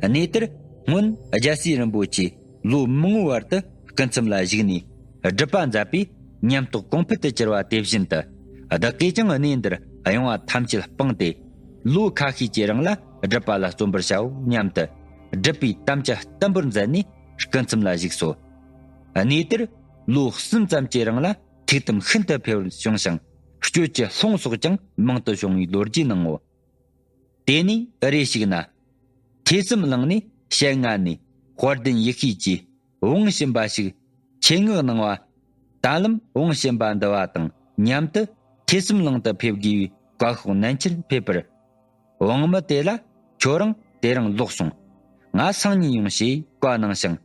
གནས་དེར་སྔོན་རྒྱལ་སྲས་རིན་པོ་ཆེ་ལོ་མང་བོའི་བར་དུ་སྐུ་མཚམས་ལ་བཞུགས་ནས་སྒྲུབ་པ་མཛད་པས་ཉམས་རྟོགས་གོང་འཕེལ་དུ་གྱུར་བ་དེ་བཞིན་དུ། བདག་གིས་ཀྱང་གནས་འདིར་ཡོང་བ་ཐམས་ཅད་སྤངས་ཏེ། ལོ་ཁ་ཤས་ཀྱི་རིང་ལ་སྒྲུབ་པ་ལ་བརྩོན་པར་བྱའོ་སྙམ་དུ། སྒྲུབ་པའི་དམ་བཅའ་བརྟན་པོར་མཛད་ནས་སྐུ་མཚམས་ལ་བཞུགས་སོ། གནས་དེར་ལོ་གསུམ་ཙམ་གྱི་རིང་ལ་ཐུགས་དམ་ཤིན་ཏུ་འཕེལ་བར་བྱུང་ཞིང་། སྤྱོད་ཀྱི་ལྷུང་སོགས་ཀྱང་མང་དུ་བྱུང་བའི་ལོ་རྒྱུས་སྣང་ངོ་། དེ་ནས་རེ་ཞིག་ན། ཐོས་བསམ་གླིང་ནས་ཞལ་སྔ་ནས་དཔལ་ལྡན་ཡེ་ཤེས་ཀྱིས། དབང་བྱིན་པ་ཞིག་ཆེད་མངགས་གནང་བ། ད་ལམ་དབང་བྱིན་པ་འདི་བ་དང་མཉམ་དུ་ཐོས་བསམ་གླིང་དུ་ཕེབས་དགོས་པའི་བཀའ་ཤོག་ནན་ཆེར་ཕེབས་པར། དབང་མི་དེ་ལ་ཁྱོད་རང་དེ་རིང་ལོག་སོང་། ང་སང་ཉིན་ཡོང་ཞེས་བཀའ་གནང་ཞིང་།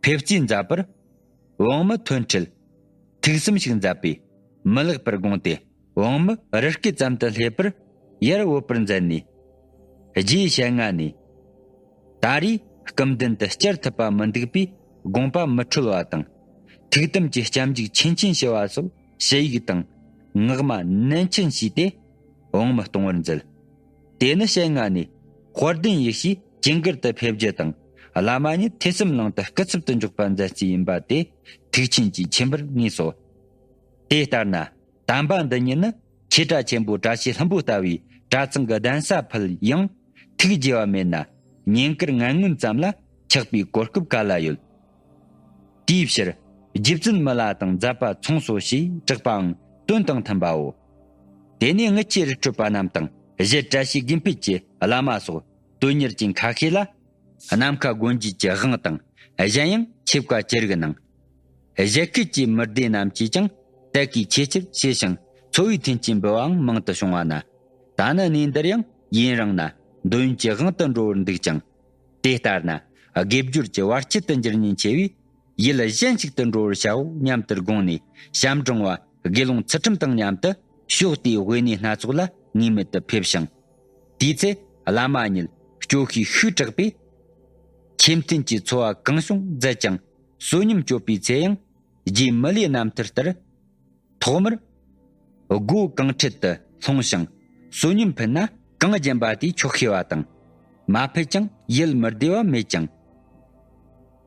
ཕེབས་རྩིས་མཛད་པར། དབང་མི་ཐོན་ཁྲིད། ཐུགས་བསམ་ཞིག་མཛད་པས་མི་ལེགས་པར་དགོངས་ཏེ། དབང་མི་རི་སྐེད་ཙམ་དུ་སླེབས་པར་ཡར་བོད་པར་མཛད་ནས། རྗེའི་ཞལ་སྔ་ནས། ད་རེས་སྐུ་མདུན་དུ་བཅར་ཐུབ་པ་མི་འདུག་པས་དགོངས་པ་མི་འཁྲོལ་བ་དང་། ཐུགས་དམ་གྱི་སྐྱབས་འཇུག་ཆེན་ཆེན་ཞུ་བ་སོགས་ཞུ་ཡིག་དང་། ངག་མ་ནན་ཆེན་བྱས་ཏེ། དབང་མི་གཏོང་བར་མཛད། དེ་ནི་ཞལ་སྔ་ནས་དཔལ་ལྡན་ཡེ་ཤེས་ཇིང་གར་དུ་ཕེབས་རྒྱུ་དང་། བླ་མ་ཉིད་ཐོས་བསམ་གླིང་དུ་སྐུ་ཚབ་ཏུ་འཇོག་པ་མཛད་རྩིས་ཡིན་པ་དེ་ཐུགས་ཆེན་གྱིས་མཁྱེན་པར་ངེས་སོ། དེ་ལྟར་ན། དམ་པ་འདི་ཉིད་ནི་ཁྱེད་དྲ་ཆེན་པོ་བཀྲ་ཤིས་ལྷུན་པོ་ལྟ་བུའི་གྲྭ་ཚང་གི་གདན་ས་ཕུལ་ཡང་ཐུགས་དགྱེས་པ་མེད་ན། ཉིན་དཀར་ངན་ངོན་ཙམ་ལ་ཆགས་པའི་གོ་སྐབས་ག་ལ་ཡོད། དེའི་ཕྱིར། རྗེ་བཙུན་མི་ལ་དང་མཛད་པ་ཚོང་སོ་ཞེས་གྲགས་པའང་དོན་དང་མཐུན་པའོ། དེ་ནས་དངུལ་ཆུ་རི་ཁྲོད་པ་རྣམས་དང་གཞི་བཀྲ་ཤིས་དགེ་འཕེལ་གྱི་བླ་མ་སོགས་དོན་གཉེར་ཅན་ཁ་ཤས་ལ། ནམ་མཁའ་དགོན་རྒྱུད་ཀྱི་དབང་དང་གཞན་ཡང་ཆེ་བཀའ་ཅི་རིགས་གནང་། གཞལ་སྐད་ཀྱི་མི་སྡེ་རྣམས་ཀྱིས་ཀྱང་དད་གུས་ཆེ་ཆེར་བྱས་ཤིང་འཚོ་བའི་མཐུན་རྐྱེན་འབུལ་བའང་མང་དུ་བྱུང་བ་ན། ད་ནི་གནས་འདིར་ཡང་ཡུན་རིང་ན་འདོད་ཡོན་གྱི་དབང་དུ་འགྲོ་བར་འདུག་ཅིང་། དེ་ལྟར་ན་དགེ་སྦྱོར་གྱི་བར་ཆད་དུ་འགྱུར་ཉེན་ཆེ་བས། ཡུལ་གཞན་ཞིག་ཏུ་འགྲོ་བར་བྱའོ་སྙམ་དུ་དགོངས་ནས། བྱམས་སྒྲོན་བ་དགེ་སློང་ཚུལ་ཁྲིམས་དང་མཉམ་དུ་ཕྱོགས་དེའི་དབེན་གནས་སྣ་ཚོགས་ལ་ངེས་མེད་དུ་ཕེབས་ཤིང་། དེའི་ཚེ་བླ་མ་ཉིད་སྐྱོ་ཤས་ཤུགས་དྲག་པས། ཆེས་མཐུན་གྱི་འཚོ་བ་གང་བྱུང་མཛད་ཅིང་། བསོད་སྙོམས་སྤྱོད་པའི་ཚེ་ཡང་རྗེ་མི་ལའི་རྣམ་ཐར་ལྟར། ཐོག་མར་སྒོ་གང་འཕྲེད་དུ་ལྷུང་ཞིང་། བསོད་སྙོམས་ཕུལ་ན་གང་བརྒྱན་པ་དེས་ཆོག་ཤེས་པ་དང་། མ་ཕུལ་ཀྱང་ཡིད་མི་བདེ་བ་མེད་ཅིང་།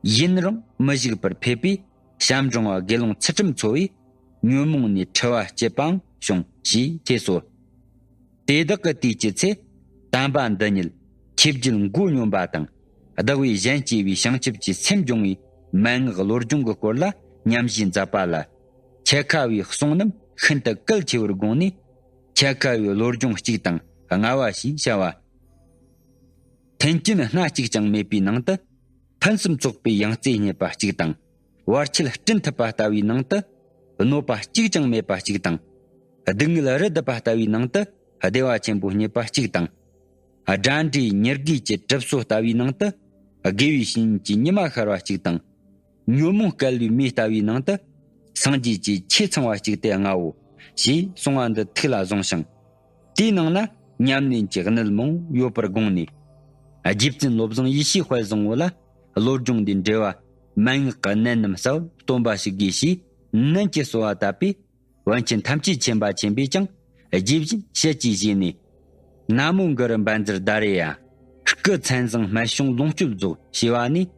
ཡུན་རིང་མི་བཞུགས་པར་ཕེབས་པས། བྱམས་སྒྲོན་བ་དགེ་སློང་ཚུལ་ཁྲིམས་ཚོ་བས་ཉོན་མོངས་ནས་འཁྲུལ་བ་སྐྱེས་པའང་བྱུང་ཞེས་ཐོས་སོ། དེ་དག་གི་དུས་ཀྱི་ཚེ། དམ་པ་འདི་ཉིད་ཆོས་བརྒྱུད་མགོ་སྙོམས་པ་དང་། བདག་བས་གཞན་གཅེས་པའི་བྱང་ཆུབ་ཀྱི་སེམས་སྦྱོང་བའི་མན་ངག་བློ་སྦྱོང་གི་སྐོར་ལ་ཉམས་བཞེས་མཛད་པ་ལ། འཆད་ཁ་བའི་གསུང་རྣམས་ཤིན་ཏུ་གལ་ཆེ་བར་དགོངས་ནས། འཆད་ཁ་བའི་བློ་སྦྱོང་གཅིག་དང་ལྔ་བ་ཞེས་བྱ་བ། མཐུན་རྐྱེན་སྣ་གཅིག་ཀྱང་མེད་པའི་ནང་དུ། ཕུན་སུམ་ཚོགས་པའི་ཡང་རྩེ་རྙེད་པ་གཅིག་དང་། བར་ཆད་བསྐྲུན་ཐུབ་པ་ལྟ་བུའི་ནང་དུ། གནོད་པ་གཅིག་ཀྱང་མེད་པ་གཅིག་དང་། སྡུག་བསྔལ་རི་བཏབ་པ་ལྟ་བུའི་ནང་དུ། བདེ་བ་ཆེན་པོ་རྙེད་པ་གཅིག་དང་། དགྲ་འདྲེ་ཉེར་དགུའི་གི་གྲིབ་སོ་ལྟ་བུའི་ནང་དུ། དགེ་བའི་བཤེས་གཉེན་གྱི་ཉི་མ་ཤར་བ་གཅིག་དང་། ཉོན་མོངས་བསྐལ་བའི་མེ་ལྟ་བུའི་ནང་དུ། སངས་རྒྱས་ཀྱི་ཆོས་ཚང་བ་གཅིག་སྟེ་ལྔའོ། ཞེས་གསུང་བ་འདི་ཐུགས་ལ་བཟུང་ཞིང་། དེའི་ནང་ན་ཉམས་ལེན་གྱི་གནད་མང་ཡོད་པར་དགོངས་ནས། རྗེ་བཙུན་བློ་བཟང་ཡེ་ཤེས་དཔལ་བཟང་པོ་ལ་བློ་སྦྱོང་འདི་འགྲེལ་བ་མན་ངག་གི་གནད་རྣམས་གསལ་བར་སྟོན་པ་ཞིག་དགོས་ཞེས་ནན་གྱིས་གསོལ་བ་བཏབ་པས། པཎ་ཆེན་ཐམས་ཅད་མཁྱེན་པ་ཆེན་པོས་ཀྱང་རྗེ་བཞིན་ཞལ་གྱིས་བཞེས་ནས། ན་མོ་གུ་རུ་བཛྲ་དྷ་རེ་ཡ། སྐུ་མཚན་བཟང་སྨད་བྱུང་ལོངས་སྤྱོད་རྫོགས་ཞེས་པ་ནས།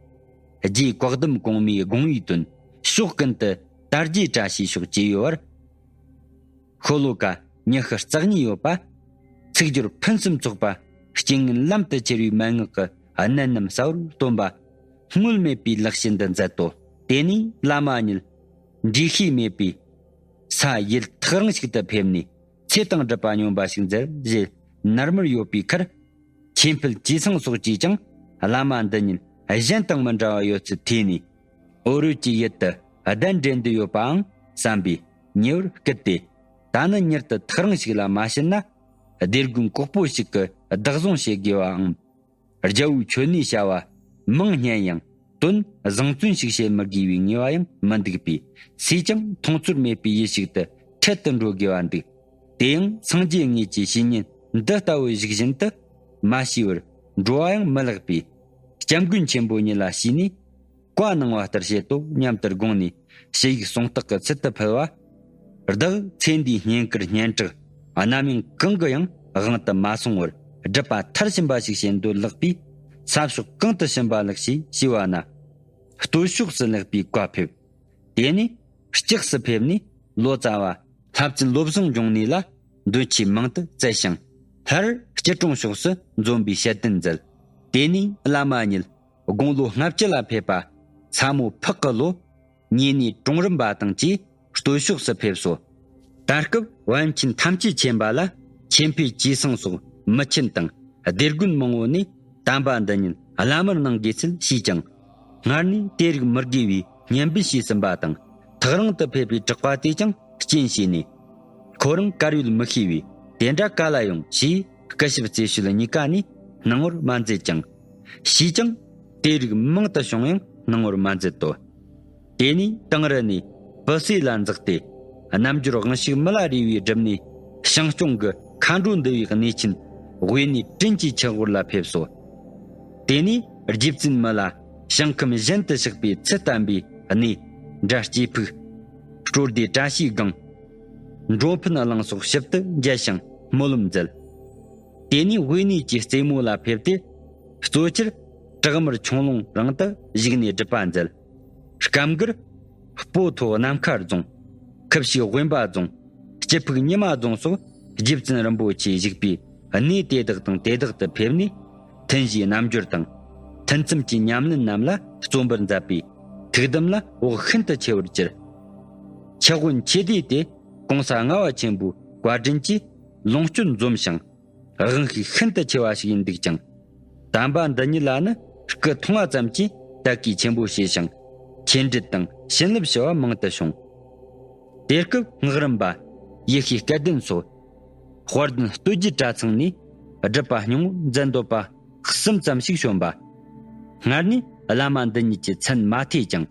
རྗེ་བཀའ་གདམས་གོང་མའི་དགོངས་པའི་དོན་ཕྱོགས་ཀུན་ཏུ་དར་རྒྱས་བཀྲ་ཤིས་ཤོག་ཅེས་ཡོད་པར། ཤོ་ལོ་ཀ་ཉི་ཤུ་རྩ་གཉིས་ཡོད་པ། ཚིག་སྦྱོར་ཕུན་སུམ་ཚོགས་པ། རྐྱེན་ངན་ལམ་དུ་ཁྱེར་བའི་མན་ངག་གི་གནད་རྣམས་གསལ་བར་སྟོན་པ། སྔོན་མེད་པའི་ལེགས་བཤད་འདི་མཛད་དོ། དེ་ནས་བླ་མ་ཉིད་འགྲེལ་ཤེས་མེད་པའི་ས་ཡུལ་ཐག་རིང་ཞིག་ཏུ་ཕེབས་ནས། ཚེ་དང་སྒྲུབ་པ་སྙོམས་པ་ཞིག་མཛད་ཞེས་ནར་མར་ཡོད་པའི་ཁར། ཆོས་འཕེལ་ཇེ་ཚང་སོགས་ཀྱིས་ཀྱང་བླ་མ་འདི་ཉིད་གཞན་དང་མི་འདྲ་བ་ཡོད་ཚུལ་ཐོས་ནས། ཨོ་རོད་ཀྱི་ཡུལ་དུ་གདན་འདྲེན་འདོད་ཡོད་པའང་བསམ་པས་ཉེ་བར་བསྐུལ་ཏེ། ད་ནི་མྱུར་དུ་ཐག་རིང་ཞིག་ལ་མ་ཕྱིན་ན། སྡེ་དགོན་ཀོག་པོ་ཞིག་གི་བདག་བཟུང་བྱེད་དགོས་པའམ། རྒྱལ་པོའི་མཆོད་གནས་བྱ་བ་མང་བསྙེན་ཡང་དོན་བཟང་བཙོན་ཞིག་བྱེད་མི་དགོས་པའི་ངེས་པ་ཡང་མི་འདུག་པས། སུས་ཀྱང་མཐོང་ཚོར་མེད་པའི་ཡུལ་ཞིག་ཏུ་འཕྲལ་དུ་འགྲོ་དགོས་པ་འདུག། དེ་ཡང་སངས་རྒྱས་དངོས་ཀྱི་བཤེས་གཉེན་འདི་ལྟ་བུ་ཞིག་བཞིན་དུ་མ་ཤེས་པར་འགྲོ་བ་ཡང་མི་ལེགས་པས། སྐྱབས་མགོན་ཆེན་པོ་ཉིད་ལ་ཞུས་ནས། བཀའ་གནང་བ་ལྟར་བྱེད་དོ་སྙམ་དུ་དགོངས་ནས། ཞུ་ཡིག་གསུང་རྟགས་ཀྱི་ཚུལ་དུ་ཕུལ་བ། བདག་ཚེ་འདིའི་བསྙེན་བཀུར་སྙན་གྲགས་རྣམ་གཡེང་གང་གི་ཡང་དབང་དུ་མ་སོང་བར། སྒྲུབ་པ་མཐར་ཕྱིན་པ་ཞིག་བྱེད་འདོད་ལགས་པས། ས་ཕྱོགས་གང་དུ་ཕྱིན་པ་ལགས་ཞེས་ཞུས་པ་ན། སྟོད་ཕྱོགས་སུ་ལེགས་པའི་བཀའ་ཕེབས། དེ་ནས་ལྕགས་སུ་ཕེབས་ནས་ལོ་ཙཱ་བ་ལྷ་བཙུན་བློ་བཟང་འབྱུང་གནས་ལ་འདོན་ཆོས་མང་དུ་བསྩལ་ཞིང་། སླར་སྐྱིད་གྲོང་ཕྱོགས་སུ་འཛོམས་པའི་ཞལ་འདོན་མཛད། དེ་ནས་བླ་མ་ཉིད་དགུང་ལོ་ལྔ་བཅུ་ལ་ཕེབས་པ། ཚ་མོ་ཕག་གི་ལོ། ཉེ་གནས་གྲོང་རིམ་པ་དང་བཅས་སྟོད་ཕྱོགས་སུ་ཕེབས་སོ། ད་སྐབས་པཎ་ཆེན་ཐམས་ཅད་མཁྱེན་པ་ལ་ཆོས་འཕེལ་ཇེ་ཚང་སོགས་མི་ཆེན་དང་སྡེ་དགོན་མང་བོ་ནས་དམ་པ་འདི་ཉིད་བླ་མར་གནང་དགོས་ཚུལ་ཞུས་ཀྱང་། སྔར་ནས་དེ་རིགས་མི་དགོས་པའི་སྙན་འབུལ་ཞུས་ཟིན་པ་དང་། ཐག་རིང་དུ་ཕེབས་པའི་གྲགས་པ་དེས་ཀྱང་རྐྱེན་བྱས་ནས། ཁོ་རང་གར་ཡོད་མི་ཤེས་པས་དེ་འདྲ་ག་ལ་ཡོང་ཞེས་སྐུ་ཞབས་རྩེ་ཤོད་གཉིས་ཀ་ནས་སྣང་བར་མ་མཛད་ཅིང་། ཞུས་ཀྱང་དེ་རིགས་མང་དུ་བྱུང་ཡང་སྣང་བར་མ་མཛད་དོ། དེ་ནས་དིང་རི་ནས་པི་སེ་ལ་འཛེགས་ཏེ། རྣལ་འབྱོར་དབང་ཕྱུག་མི་ལ་རས་པས་བསྒྲུབས་ནས། ཞིང་སྐྱོང་གི་མཁའ་འགྲོ་འདུ་བའི་གནས་ཆེན་དབེན་གནས་དྲིན་གྱི་ཆུ་ཧོར་ལ་ཕེབས་སོ། དེ་ནས་རྗེ་བཙུན་མི་ལ་ཞིང་ཁམས་གཞན་དུ་གཤེགས་པའི་ཚུལ་བསྟན་པའི་གནས་འདྲ་སྐྱེ་ཕུག་སྤྲོ་སྡེ་བཀྲ་ཤིས་སྒང་། འགྲོ་ཕན་གླིང་སོགས་ཞིབ་ཏུ་མཇལ་ཞིང་སྨོན་ལམ་མཛད། དེ་ནས་དབེན་གནས་ཀྱི་རྩེ་མོ་ལ་ཕེབས་ཏེ། གཙོ་ཆེར་བྲག་དམར་ཁྱུང་ལུང་རང་དུ་བཞུགས་ནས་སྒྲུབ་པ་མཛད། སྐབས་འགར་སྤོ་ཐོ་ནམ་མཁའ་རྫོང་། ཁུ་བྱུག་དབེན་པ་རྫོང་། སྐྱི་ཕུག་ཉི་མ་རྫོང་སོགས་རྗེ་བཙུན་རིན་པོ་ཆེ་བཞུགས་པའི་གནས་དེ་དག་དང་དེ་དག་ཏུ་ཕེབས་ནས། ཐུན་བཞིའི་རྣལ་འབྱོར་དང་། ཐུན་མཚམས་ཀྱི་ཉམས་ལེན་རྣམས་ལ་བརྩོན་པར་མཛད་པས་ཐུགས་དམ་ལ་བོགས་ཤིན་ཏུ་ཆེ་བར་གྱུར། ཆུ་དབོན་ཆོས་སྡེ་དེ་གོང་ས་ལྔ་པ་ཆེན་པོའི་བཀའ་དྲིན་གྱིས་ལོངས་སྤྱོད་འཛོམས་ཤིང་། དབང་ཤུགས་ཤིན་ཏུ་ཆེ་བ་ཞིག་ཡིན་འདུག་ཅིང་། དམ་པ་འདི་ཉིད་ལ་ནི་སྐུ་མཐོང་བ་ཙམ་གྱིས་དད་གུས་ཆེན་པོ་བྱས་ཤིང་། ཆོས་འབྲེལ་དང་བྱིན་རླབས་ཞུ་བ་མང་དུ་བྱུང་། དེ་སྐབས་སྔགས་རམས་པ་ཡེ་ཤེས་སྐལ་ལྡན་སོགས། དཔལ་ལྡན་སྟོད་ཀྱི་གྲྭ་ཚང་ནས་སྒྲུབ་པ་སྙིང་པོ་མཛད་འདོད་པ་གསུམ་ཙམ་ཞིག་བྱོན་པ། སྔར་ནས་བླ་མ་འདི་ཉིད་ཀྱི་མཚན་མ་ཐོས་ཀྱང་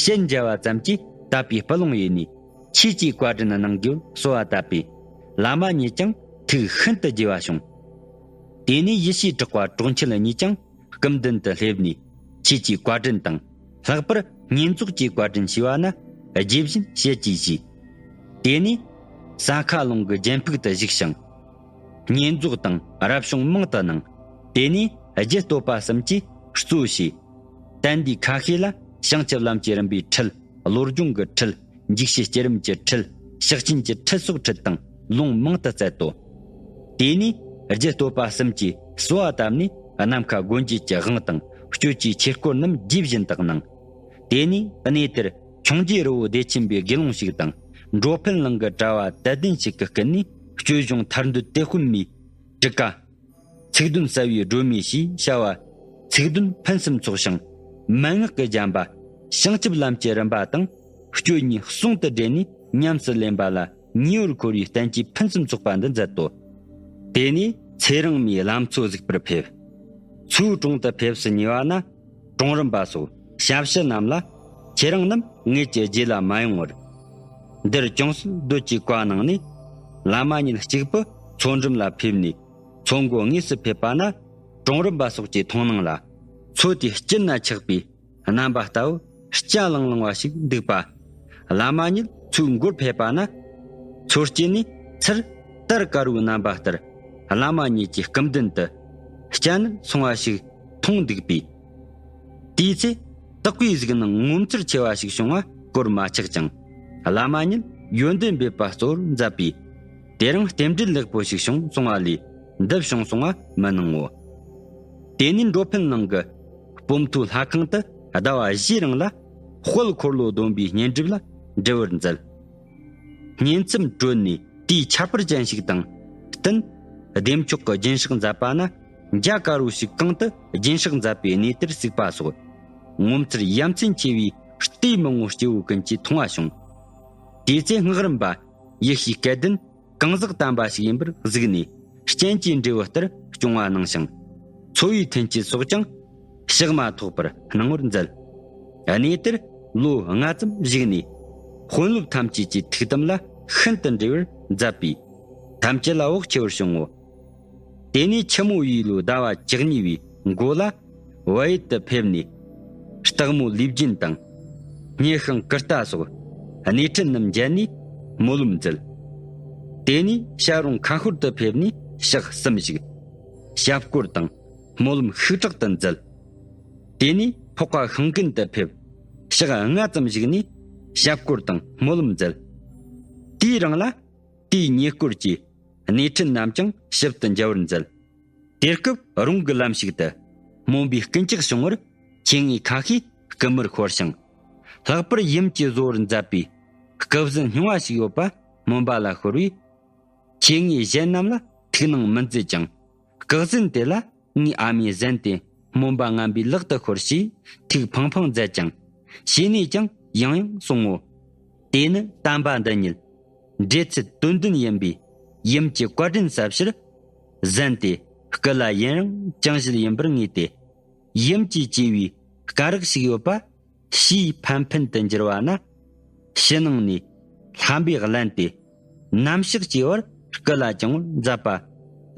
ཞལ་མཇལ་བ་ཙམ་གྱིས་དད་པའི་སྤུ་ལོང་ཡོད་ནས། ཆོས་ཀྱི་བཀའ་དྲིན་གནང་དགོས་གསོལ་བ་བཏབ་པས། བླ་མ་ཉིད་ཀྱང་ཐུགས་ཤིན་ཏུ་དགྱེས་པ་བྱུང་། དེ་ནས་ཡེ་ཤེས་གྲགས་པ་གྲོགས་མཆེད་གཉིས་ཀྱང་སྐུ་མདུན་དུ་སླེབས་ནས། ཆོས་ཀྱི་བཀའ་དྲིན་དང་། ལྷག་པར་བསྙེན་རྫོགས་ཀྱི་བཀའ་དྲིན་ཞུས་པ་ན། རྗེས་བཞིན་ཞལ་གྱིས་བཞེས། དེ་ནས་ས་མཁའ་ལུང་གི་རྒྱན་ཕུག་ཏུ་བཞུགས་ཤིང་། བསྙེན་རྫོགས་དང་རབ་བྱུང་མང་དུ་གནང་། དེ་ནས་རྒྱུད་བསྟོད་པ་གསུམ་གྱིས་གཙོ་བྱས། དན་སྡེ་ཁ་ཤས་ལ་བྱང་ཆུབ་ལམ་གྱི་རིམ་པའི་ཁྲིད། བློ་སྦྱོང་གི་ཁྲིད། འཇུག་བྱེད་བསྐྱེད་རིམ་གྱི་ཁྲིད། ཕྱག་ཆེན་གྱི་ཁྲིད་སོགས་ཁྲིད་དང་ལུང་མང་དུ་སྩལ་ཏོ། དེ་ནས་རྒྱུད་བསྟོད་པ་གསུམ་གྱིས་གསོལ་བ་བཏབ་ནས། ནམ་མཁའ་སྒོ་འབྱེད་ཀྱི་དབང་དང་སྤྱོད་ཀྱི་ཆོས་སྐོར་རྣམས་རྗེས་བཞིན་དུ་གནང་། དེ་ནས་གནས་དེར་འཕྱོངས་རྒྱས་རི་བོ་བདེ་ཆེན་པའི་དགེ་སློང་ཞིག་དང་། འགྲོ་ཕན་གླིང་གི་གྲྭ་བ་དད་ལྡན་ཞིག་གི་སྐུ་ནས། སྤྱོད་གཞུང་ཐར་འདོད་དེད་དཔོན་མའི་དྲུག་ཀ། ཚིག་དོན་གསལ་བའི་སྒྲོན་མེ་ཞེས་བྱ་བ། ཚིག་དོན་ཕུན་སུམ་ཚོགས་ཤིང་མན་ངག་གི་སྦྱངས་པ། བྱང་ཆུབ་ལམ་གྱི་རིམ་པ་དང་སྤྱོད་གཉིས་ཟུང་དུ་འབྲེལ་ནས་ཉམས་སུ་ལེན་པ་ལ་ཉེ་བར་མཁོ་བའི་བསྟན་བཅོས་ཕུན་སུམ་ཚོགས་པ་འདི་མཛད་དོ། དེ་ནས་ཚེ་རིང་མའི་བླ་མཚོ་གཟིགས་པར་ཕེབས། མཚོའི་དྲུང་དུ་ཕེབས་སུ་ཉེ་བ་ན། གྲོང་རིམ་པ་སོགས་ཞབས་ཕྱི་རྣམས་ལ། ཁྱེད་རང་རྣམས་ངེད་ཀྱི་རྗེས་ལ་མ་ཡོང་བར། འདིར་ཅུང་ཟད་སྡོད་ཅེས་བཀའ་གནང་ནས། བླ་མ་ཉིད་གཅིག་པུ་མཚོ་འགྲམ་ལ་ཕེབས་ནས། མཚོ་མགོ་དངོས་སུ་ཕེབས་པ་ན། གྲོང་རིམ་པ་སོགས་ཀྱིས་མཐོང་སྣང་ལ། མཚོ་དེའི་དཀྱིལ་ན་ཆགས་པའི་རྣམ་པ་ལྟ་བུ་སྐྱ་ལང་ལང་བ་ཞིག་འདུག་པ། བླ་མ་ཉིད་མཚོའི་མགོར་ཕེབས་པ་ན། མཚོ་སྐྱེས་ནས་ཚུར་དར་དཀར་བོའི་རྣམ་པ་ལྟར། བླ་མ་ཉིད་ཀྱི་སྐུ་མདུན་དུ་སྐྱ་ནར་སོང་བ་ཞིག་མཐོང་འདུག་པས། དེའི་ཚེ་དག་པའི་གཟུགས་སྣང་ངོ་མཚར་ཆེ་བ་ཞིག་བྱུང་བ་སྐོར་མ་ཆག་ཅིང་། བླ་མ་ཉིད་ཡོན་ཏན་འབེབས་པ་གཙོ་བོར་མཛད་པས། དེ་རིང་རྟེན་འབྲེལ་ལེགས་པོ་ཞིག་བྱུང་སོང་བ་ལས་འདི་བྱུང་སོང་བ་མི་སྣང་ངོ་། དེ་ནས་འགྲོ་ཕན་གླིང་གི་སྤོམ་ཐོའི་ལྷ་ཁང་དུ་ཟླ་བ་བཞིའི་རིང་ལ་དཔལ་འཁོར་ལོ་སྡོམ་པའི་བསྙེན་སྒྲུབ་ལ་འབྲེལ་བར་མཛད། བསྙེན་མཚམས་གྲོལ་ནས་དེའི་ཁྱད་པར་ཅན་ཞིག་དང་བསྟུན། བདེ་མཆོག་གི་སྦྱིན་སྲེག་མཛད་པ་ན། འཇའ་དཀར་པོ་ཞིག་གང་དུ་སྦྱིན་སྲེག་མཛད་པའི་གནས་དེར་གཟིགས་པ་སོགས། ངོ་མཚར་ཡ་མཚན་ཆེ་བའི་ལྟས་མང་པོ་སྐྱེ་བོ་ཀུན་གྱིས་མཐོང་བ་བྱུང་། དེའི་ཚེ་སྔགས་རམས་པ་ཡེ་ཤེས་སྐལ་ལྡན་གང་ཟག་དམ་པ་ཞིག་ཡིན་པར་གཟིགས་ནས། རྐྱེན་གྱིས་འབྲས་བུ་ལྟར་སྐྱོང་བ་གནང་ཞིང་། འཚོ་བའི་མཐུན་རྐྱེན་སོགས་ཀྱང་བཤགས་མ་ཐོགས་པར་གནང་བར་མཛད། གནས་དེར་ལོ་ལྔ་ཙམ་བཞུགས་ནས། དཔོན་སློབ་ཐམས་ཅད་ཀྱི་ཐུགས་དམ་ལ་ཤིན་ཏུ་འབྲེལ་བར་མཛད་པས། ཐམས་ཅད་ལ་བོགས་ཆེ་བར་བྱུང་ངོ་། དེ་ནས་ཆུ་མོ་ཡོས་ལོའི་ཟླ་བ་བཅུ་གཉིས་པའི་མགོ་ལ་བལ་ཡུལ་དུ་ཕེབས་ནས། སྟག་མོ་ལུས་སྦྱིན་དང་། སྙེ་ཤིང་ཀིརྟ་སོགས་སྣེ་ཁྲིད་རྣམས་མཇལ་ནས་སྨོན་ལམ་མཛད། དེ་ནས་བྱ་རུང་ཁ་ཤོར་དུ་ཕེབས་ནས་ཞག་གསུམ་བཞུགས། ཞབས་སྐོར་དང་སྨོན་ལམ་ཤུགས་དྲག་ཏུ་མཛད། དེ་ནས་ཕོག་པ་ཤིང་ཀུན་དུ་ཕེབས། ཞག་ལྔ་ཙམ་བཞུགས་ནས་ཞབས་སྐོར་དང་སྨོན་ལམ་མཛད། དེའི་རིང་ལ་དེའི་ཉེ་སྐོར་གྱི་སྣེ་ཁྲིད་རྣམས་ཀྱང་ཞིབ་ཏུ་མཇལ་བར་མཛད། དེ་སྐབས་རོང་གི་ལམ་ཞིག་ཏུ་སྨོན་པའི་རྐུན་ཇག་བྱུང་བར་ཆོས་ངེས་ཁ་ཤས་རྐུན་མར་ཤོར་ཞིང་། ལྷག་པར་ཡུམ་གྱིས་བཟོ་བར་མཛད་པའི་སྐུ་གཟི་སྙིང་བ་ཞིག་ཡོད་པ་སྨོན་པ་ལ་ཤོར་བས། ཆོས་ངེས་གཞན་རྣམས་ལ་ཐུགས་སྣང་མི་མཛད་ཅིང་། སྐུ་གཟན་དེ་ལ་ངའི་ཨ་མས་གཟན་ཏེ་ སྨོན་པ་ངན་པའི་ལག་ཏུ་ཤོར་ཞེས་ཐུགས་ཕངས་ཕངས་མཛད་ཅིང་། ཞེ་ནས་ཀྱང་ཡང་ཡང་གསུང་ངོ་། དེ་ནི་དམ་པ་འདི་ཉིད་འབྲེལ་ཚད་དོན་ལྡན་ཡིན་པས། ཡུམ་གྱི་བཀའ་དྲིན་གསབ་ཕྱིར་གཟན་ཏེ་སྐུ་ལ་ཡུན་རིང་བཅང་བཞིན་ཡིན་པར་ངེས་ཏེ། ཡུམ་གྱིས་བཅས་པའི་སྐ་རགས་ཤིག་ཡོད་པ། ཕྱིའི་ཕན་ཕན་དུ་འགྱུར་བ་ན། ཕྱི་ནང་ནས་ལྷམ་པས་བརླན་ཏེ། ནམ་ཞག་བཅས་པར་སྐུ་ལ་བཅང་བར་མཛད་པ་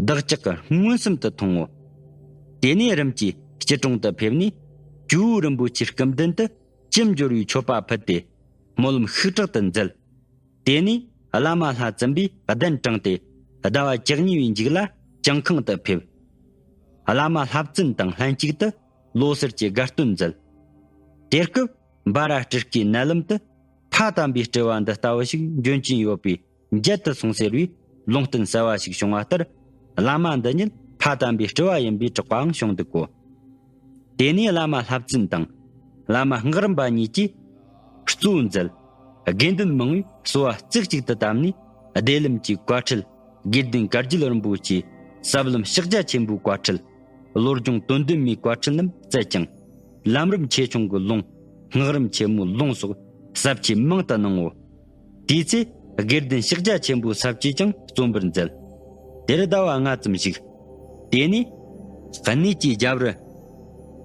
བདག་ཅག་གིས་མངོན་སུམ་དུ་མཐོང་ངོ་། དེ་ནས་རིམ་གྱིས་སྐྱིད་གྲོང་དུ་ཕེབས་ནས། ཇོ་བོ་རིན་པོ་ཆེའི་སྐུ་མདུན་དུ་ཅི་འབྱོར་བའི་མཆོད་པ་ཕུལ་ཏེ། སྨོན་ལམ་ཤུགས་དྲག་ཏུ་མཛད། དེ་ནས་བླ་མ་ལྷ་བཙུན་པས་གདན་དྲངས་ཏེ། ཟླ་བ་བཅུ་གཉིས་པའི་མཇུག་ལ་བྱང་ཁང་དུ་ཕེབས། བླ་མ་ལྷ་བཙུན་དང་ལྷན་ཅིག་ཏུ་ལོ་གསར་གྱི་དགའ་སྟོན་མཛད། དེ་སྐབས་འབའ་ར་སྤྲུལ་སྐུའི་མནལ་ལམ་དུ། ཕ་དམ་པའི་སྤྲུལ་བ་འདི་ལྟ་བུ་ཞིག་འབྱོན་གྱིན་ཡོད་པས་མཇལ་དུ་སོང་ཟེར་བའི་ལུང་བསྟན་གསལ་བ་ཞིག་བྱུང་བ་ལྟར། བླ་མ་འདི་ཉིད་ཕ་དམ་པའི་སྤྲུལ་བ་ཡིན་པའི་གྲགས་པའང་བྱུང་འདུག་གོ། དེ་ནས་བླ་མ་ལྷ་བཙུན་དང་བླ་མ་སྔགས་རམས་པ་གཉིས་ཀྱིས་གཙོ་མཛད། དགེ་འདུན་མང་བས་གསོལ་བ་གཙུག་གཅིག་ཏུ་བཏབ་ནས། བདེ་ལེགས་ཀྱི་བཀའ་ཁྲིད། དགེ་ལྡན་བཀའ་བརྒྱུད་རིན་པོ་ཆེའི་ཟབ་ལམ་ཕྱག་རྒྱ་ཆེན་པོའི་བཀའ་ཁྲིད། བློ་སྦྱོང་དོན་བདུན་མའི་བཀའ་ཁྲིད་རྣམས་སྩལ་ཅིང་། ལམ་རིམ་ཆེ་ཆུང་གི་ལུང་། སྔགས་རིམ་ཆེན་མོའི་ལུང་སོགས་ཟབ་ཆོས་མང་དུ་གནང་ངོ་། དེའི་ཚེ་དགེ་ལྡན་ཕྱག་རྒྱ་ཆེན་པོའི་ཟབ་ཆོས་ཀྱང་རྩོམ་པར་མཛད། དེར་ཟླ་བ་ལྔ་ཙམ་བཞུགས། དེ་ནས་གནས་ཀྱི་རྒྱབ་རི་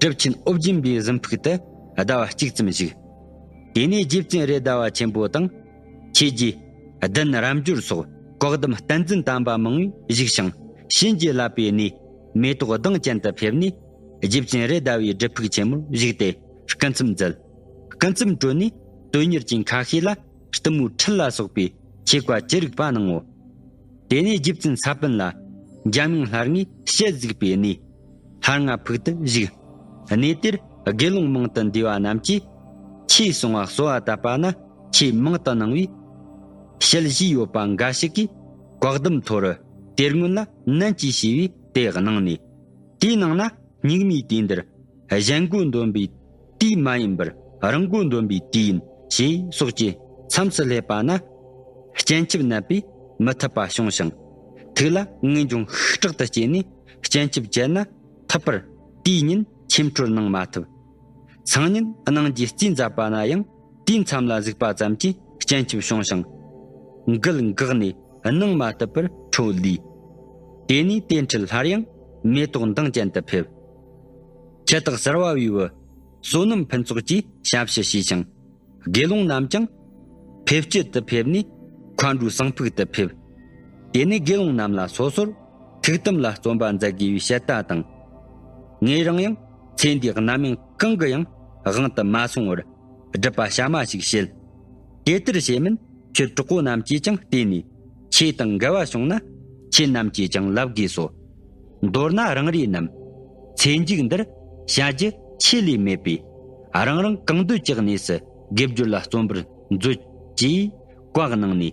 གྲུབ་ཆེན་ཨོ་རྒྱན་པའི་གཟིམ་ཕུག་ཏུ་ཟླ་བ་གཅིག་ཙམ་བཞུགས། དེ་ནས་རྗེ་བཙུན་རེད་མདའ་བ་ཆེན་པོ་དང་། ཆོས་རྗེ་བདུན་རབ་འབྱོར་སོགས་བཀའ་གདམས་བསྟན་འཛིན་དམ་པ་མང་བོས་བཞུགས་ཤིང་། བྱིན་གྱིས་བརླབས་པའི་གནས་མེ་ཏོག་གདེངས་ཅན་དུ་ཕེབས་ནས། རྗེ་བཙུན་རེད་མདའ་བའི་སྒྲུབ་ཕུག་ཆེན་མོར་བཞུགས་ཏེ་སྐུ་མཚམས་མཛད། སྐུ་མཚམས་གྲོལ་ནས་དོན་གཉེར་གྱི་ཁ་ཤས་ལ་གཏུམ་མོའི་ཁྲིད་ལ་སོགས་པའི་ཆོས་བཀའ་ཅི་རིགས་པ་གནང་ངོ་། དེ་ནས་རྗེ་བཙུན་ས་པཎ་ལ་འཇམ་དབྱངས་ལྷ་ལྔའི་ཞལ་གཟིགས་པའི་གནས། ལྷ་ལྔ་ཕུག་ཏུ་བཞུགས། གནས་དེར་དགེ་སློང་མང་དུ་འདུས་པ་རྣམས་ཀྱིས་ཆོས་གསུང་བ་གསོལ་བ་བཏབ་པ་ན་ཆོས་མང་དུ་གནང་བས། ཞལ་བཞེས་ཡོད་པ་འགའ་ཞིག་གིས་བཀའ་གདམས་མཐོ་རུ་དེ་སྔོན་ལ་ནན་གྱིས་ཞུས་པས་དེ་གནང་ནས། དེའི་ནང་ན་སྙིགས་མའི་དུས་འདིར་གཞན་མགོ་འདོན་པའི་དུས་མ་ཡིན་པར་རང་མགོ་འདོན་པའི་དུས་ཡིན་ཞེས་སོགས་ཀྱི་མཚམས་སུ་སླེབས་པ་ན། སྤྱན་ཆབ་མནབས་པས་མི་ཐུབ་པ་བྱུང་ཞིང་། ཐུགས་ལ་ངེས་འབྱུང་ཤུགས་དྲག་ཏུ་སྐྱེས་ནས། སྤྱན་ཆབ་བཅད་ན་ཐུབ་པར་དེའི་ཉིན་ཆོས་འཁོར་གནང་མ་ཐུབ། སང་ཉིན་གནང་རྒྱུའི་རྩིས་མཛད་པ་ན་ཡང་དེའི་མཚམས་ལ་གཟིགས་པ་ཙམ་གྱིས་སྤྱན་ཆབ་བྱུང་ཞིང་། མགུལ་འགགས་ནས་གནང་མ་ཐུབ་པར་ཁྲོ་བོ་ལུས། དེ་ནས་དེ་འཕྲལ་སླར་ཡང་མེ་ཏོག་མདངས་ཅན་དུ་ཕེབས། ཁྱི་སྟག་གསར་བ་བའི་བུ་བསོད་ནམས་ཕུན་ཚོགས་ཀྱིས་ཞབས་ཕྱི་ཞུས་ཤིང་། དགེ་སློང་རྣམས་ཀྱང་ཕེབས་སྐྱིད་དུ་ཕེབས་ནས་མཁའ་འགྲོའི་གསང་ཕུག་ཏུ་ཕེབས། དེ་ནས་དགེ་སློང་རྣམས་ལ་སོ་སོར་ཐུགས་དམ་ལ་བརྩོན་པ་མཛད་དགོས་པའི་བཤད་ལྟ་དང་། ངེད་རང་ཡང་ཚེ་འདིའི་རྣམ་གཡེང་གང་གི་ཡང་དབང་དུ་མ་སོང་བར་སྒྲུབ་པ་གཤའ་མ་ཞིག་བྱེད། དེ་ལྟར་བྱེད་མིན་ཁྱོད་གྲོགས་པོ་རྣམས་ཀྱིས་ཀྱང་བལྟས་ནས་ཆོས་དང་འགལ་བ་བྱུང་ན་ཁྱེད་རྣམས་ཀྱིས་ཀྱང་ལབ་དགོས་སོ། མདོར་ན་རང་རེ་རྣམས་ཚེ་མཇུག་འདིར་བྱ་རྒྱུ་ཆེ་ལས་མེད་པས། རང་རང་གང་འདོད་ཀྱི་གནས་སུ་དགེ་སྦྱོར་ལ་བརྩོན་པར་མཛོད་ཅེས་བཀའ་གནང་ནས།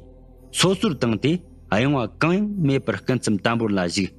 སོ་སོར་བཏང་སྟེ་གཡེང་བ་གང་ཡང་མེད་པར་སྐུ་མཚམས་དམ་པོར་ལ་བཞུགས།